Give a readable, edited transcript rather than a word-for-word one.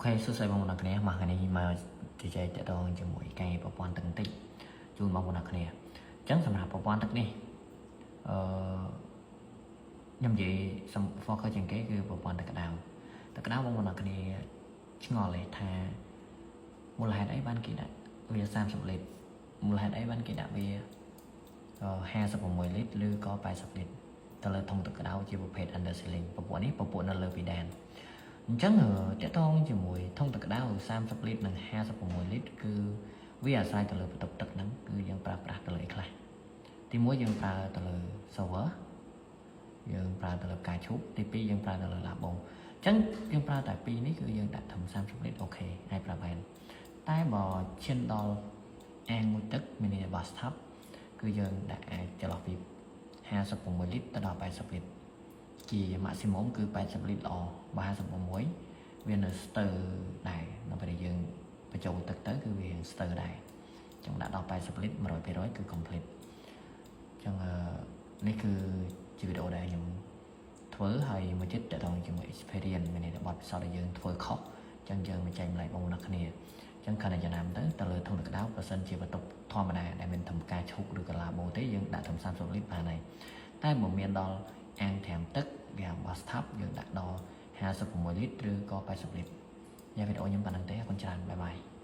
សួស្តីបងប្អូនអ្នកគ្នាមកថ្ងៃនេះមកជជែកទាក់ទងជាមួយកែប្រព័ន្ធទឹកបន្តិចជូនបងប្អូនអ្នកគ្នាអញ្ចឹងសម្រាប់ប្រព័ន្ធទឹកនេះអឺខ្ញុំនិយាយសំ focus ជាងគេគឺប្រព័ន្ធទឹកក្តៅទឹកក្តៅបងប្អូនអ្នកគ្នាឆ្ងល់ទេថាមូលហេតុអីបានគេដាក់វា30លីត្រមូលហេតុអីបានគេដាក់វា56លីត្រឬក៏80លីត្រទៅលើធុងទឹកក្តៅជាប្រភេទ under ceiling ពពួកនេះពពួកនៅលើពិដានអញ្ចឹងទាក់ទងជាមួយធុងទឹកក្តៅ30លីត្រនិង56លីត្រគឺវាអាស្រ័យទៅលើបន្ទប់ទឹកហ្នឹងគឺយើងប្រើប្រាស់ទៅលើអីខ្លះទីមួយយើងប្រើទៅលើ shower យើងប្រើទៅលើផ្កាឈូកទី2យើងប្រើទៅលើឡាបូអញ្ចឹងយើងប្រើតែពីរនេះគឺយើងដាក់ត្រឹម30លីត្រ OK អាចប្រើបានតែបើឈានដល់អាងងូតទឹកមានន័យថា bathtub គឺយើងដាក់អាចចន្លោះពី56លីត្រទៅដល់80លីត្រជា maximum គឺ80លីត្រល្អបើ56វានៅស្ទើរដែរនៅពេលដែលយើងបញ្ចូលទឹកទៅគឺវាស្ទើរដែរអញ្ចឹងដាក់ដល់80លីត្រ100%គឺ complete អញ្ចឹងនេះគឺជាវីដេអូដែលខ្ញុំធ្វើហើយមួយទៀតទាក់ទងជាមួយ experience មានន័យថាបទពិសោធន៍ដែលយើងធ្វើខុសអញ្ចឹងយើងមកចែករំលែកបងប្អូនគ្នាអញ្ចឹងខណៈចំណាំទៅទៅលើធុងទឹកក្តៅបើសិនជាបន្ទប់ធម្មតាដែលមានធំការឈូកឬក៏ឡាបូទេយើងដាក់ត្រឹម30លីត្របានហើយតែបើមានដល់អាងត្រាំទឹកគេហៅ bathtub យើងដាក់ដល់56លីត្រឬក៏80លីត្រយ៉ាវីដេអូខ្ញុំប៉ុណ្ណឹងទេអរគុណច្រើន bye bye.